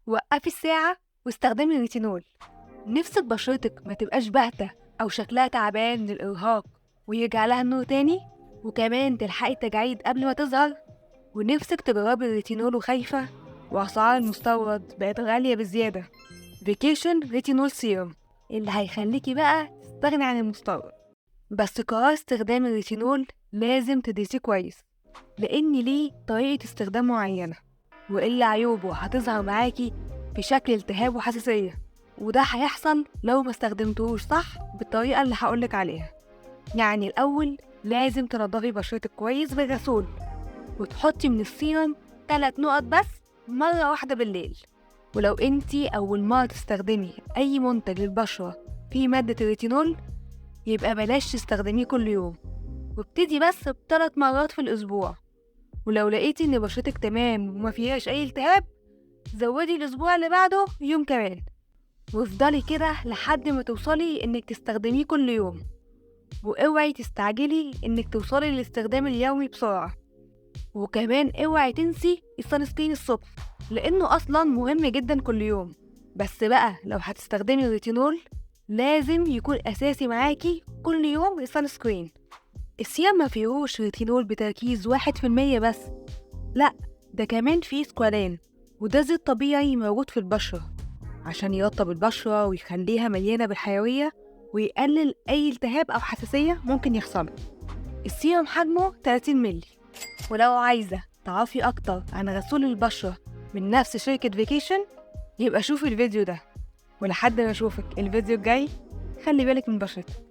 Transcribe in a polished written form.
وقفي الساعة واستخدمي الريتينول. نفسك بشرتك ما تبقاش باهتة أو شكلها تعبان من الإرهاق ويرجع لها النور تاني، وكمان تلحقي التجاعيد قبل ما تظهر، ونفسك تجربي الريتينول وخايفة وأسعار المستورد بقت غالية بزيادة، فيكيشن retinol serum اللي هيخليكي بقى تستغني عن المستورد. بس قرار استخدام الريتينول لازم تدرسيه كويس، لأن ليه طريقة استخدام معينة، وإلا عيوبه هتظهر معاكي في شكل التهاب وحساسية، وده هيحصل لو ما استخدمتهوش صح بالطريقة اللي هقولك عليها. يعني الأول لازم تنضفي بشرتك كويس بالغسول، وتحطي من السيرم 3 نقط بس مرة واحدة بالليل. ولو انتي أول مرة تستخدمي أي منتج للبشرة فيه مادة الريتينول يبقى بلاش تستخدميه كل يوم، وابتدي بس ب3 مرات في الأسبوع. ولو لقيتي إن بشرتك تمام وما فيهاش أي التهاب زودي الأسبوع اللي بعده يوم كمان، وافضلي كده لحد ما توصلي إنك تستخدميه كل يوم. واوعي تستعجلي إنك توصلي للاستخدام اليومي بسرعة. وكمان اوعي تنسي ال sunscreen الصبح، لأنه أصلا مهم جدا كل يوم. بس بقى لو هتستخدمي الريتينول لازم يكون أساسي معاكي كل يوم ال sunscreen. ال serum ما فيهوش ريتينول بتركيز 1% بس، لا ده كمان فيه squalane، وده زيت طبيعي موجود في البشرة عشان يرطب البشرة ويخليها مليانة بالحيوية ويقلل أي التهاب أو حساسية ممكن يحصل. السيرم حجمه 30 ملي. ولو عايزة تعرفي أكتر عن غسول البشرة من نفس شركة فيكيشن يبقى شوفي الفيديو ده. ولحد ما أشوفك الفيديو الجاي، خلي بالك من بشرتك.